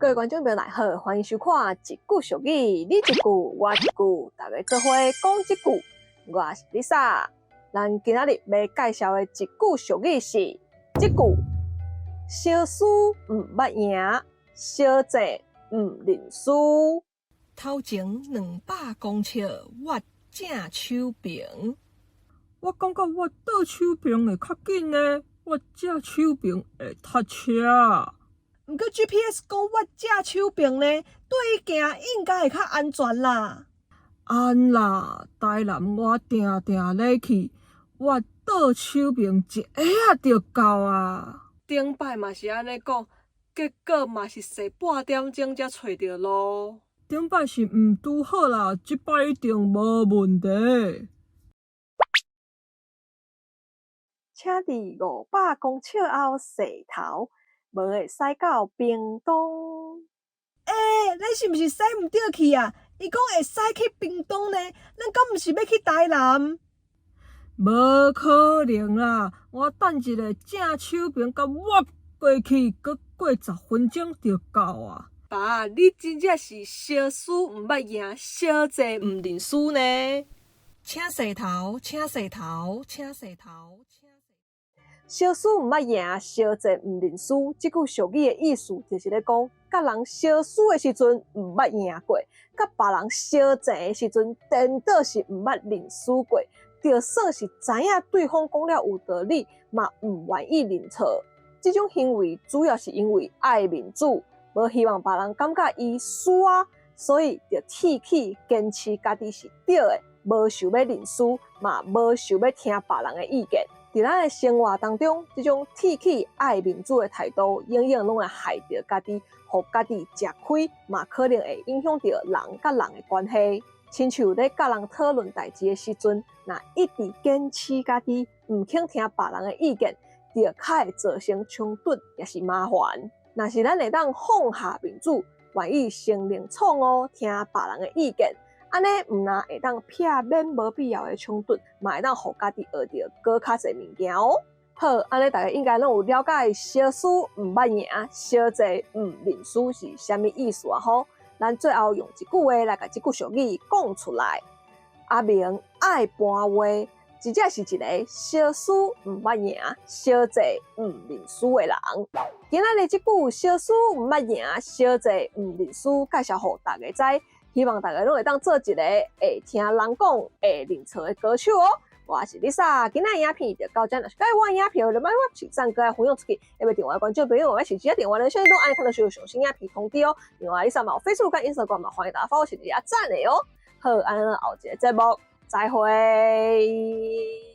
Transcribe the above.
各位觀眾朋友，大家好，歡迎收看《一句俗語》，你一句我一句，大家做伙講這句。我是 Lisa，咱今仔日欲介紹的一句俗語是這句：相輸毋捌贏，相爭毋認輸。頭前200公尺，我正手爿。我感覺我倒手爿會較緊呢，我正手爿會塞車。毋過 GPS 講我正手爿呢，對伊行應該會較安全啦。按啦，台南我定定咧去，我倒手爿一下仔就到啊。頂擺嘛是按呢講，結果嘛是踅半點鐘才揣著路。頂擺是毋拄好啦，這擺一定無問題。請佇500公尺後踅頭，無會駛到屏東。欸，咱是毋是駛毋著去啊？伊講會駛去屏東呢，咱敢毋是欲去台南？無可能啦！我等一下正手爿共抹過去，閣過10分鐘就到啊！爸，你真正是相輸毋捌贏，相爭毋認輸呢？請踅頭，請踅頭，請踅頭。相輸毋捌贏，相爭毋認輸。這句俗語的意思就是咧講，佮人相輸的時陣毋捌贏過，佮別人相爭的時陣，顛倒是毋捌認輸過。就算是知影對方講了有道理，嘛毋願意認錯。這種行為主要是因為愛面子，無希望別人感覺伊輸啊，所以就鐵齒堅持家己是對的，無想欲認輸，嘛無想欲聽別人的意見。佇咱的生活當中，這種鐵齒愛面子的態度，永遠攏會害著家己，予家己食虧，嘛可能會影響著人佮人的關係。親像咧佮人討論代誌的時陣，若一直堅持家己，毋肯聽別人的意見，就較會造成衝突，抑是麻煩。若是咱會當放下面子，願意承認錯誤，聽別人的意見，按呢毋但會當避免無必要的衝突，嘛會當予家己學著閣較濟物件哦。好，按呢大家應該攏有了解相輸毋捌贏，相爭毋認輸是啥物意思啊？吼，咱最後用一句話來共這句俗語講出來。阿明愛搬話，真正是一個相輸毋捌贏，相爭毋認輸的人。今仔日這句相輸毋捌贏，相爭毋認輸，介紹予大家知，希望大家攏會當做一個會聽人講、會認錯的高手哦。我是 Lisa，今仔影片就到這，若是喜歡我影片，就幫我按讚閣分享出去，欲訂閱觀眾朋友，我是直接電話咧，現在都按看到所有上新影片通知哦。另外，Lisa 嘛有 Facebook 佮 Instagram 嘛，歡迎大家 follow 是直接讚的哦。好，按呢後一個節目再會。